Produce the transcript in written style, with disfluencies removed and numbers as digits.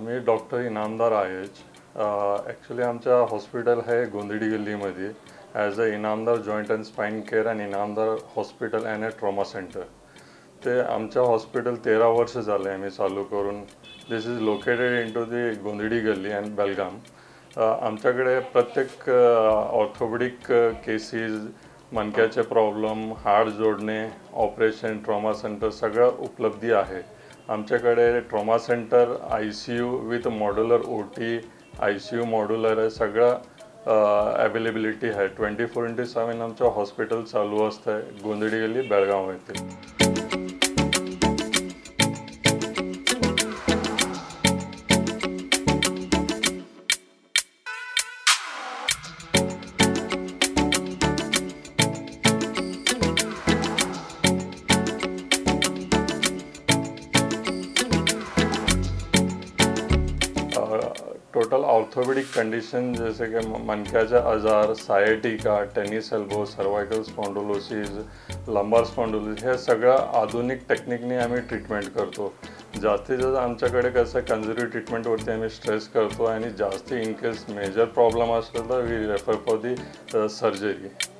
मी doctor Inamdar आहेच. Actually आमच्या hospital आहे गोंदडी गल्लीमध्ये as a Inamdar joint and spine care and Inamdar hospital and a trauma centre. ते आमच्या हॉस्पिटल 13 वर्ष झाले आम्ही चालू करून. This is located in to the Gondhali Galli and Belgaum. आमच्याकडे प्रत्येक ऑर्थोपेडिक केसेस, मणक्याचे प्रॉब्लेम, हाड जोडणे, ऑपरेशन, ट्रॉमा सेंटर सगळं उपलब्धी आहे. आमच्याकडे trauma centre, ICU with modular OT, ICU modular आहे, सगळं अवेलेबिलिटी आहे. 24x7 आमचं हॉस्पिटल चालू असतं आहे गोंदडी गल्ली बेळगाव येथे. टोटल ऑर्थोपेडिक कंडिशन जसे की मणक्याचा आजार, sciatica, tennis elbow, cervical spondylosis, lumbar spondylosis हे सगळं आधुनिक टेक्निकने आम्ही ट्रीटमेंट करतो. जास्तीत जास्त आमच्याकडे कसं कन्झर्वेटिव्ह ट्रीटमेंटवरती आम्ही स्ट्रेस करतो आणि जास्ती इन केस मेजर प्रॉब्लेम असेल तर we refer for the surgery.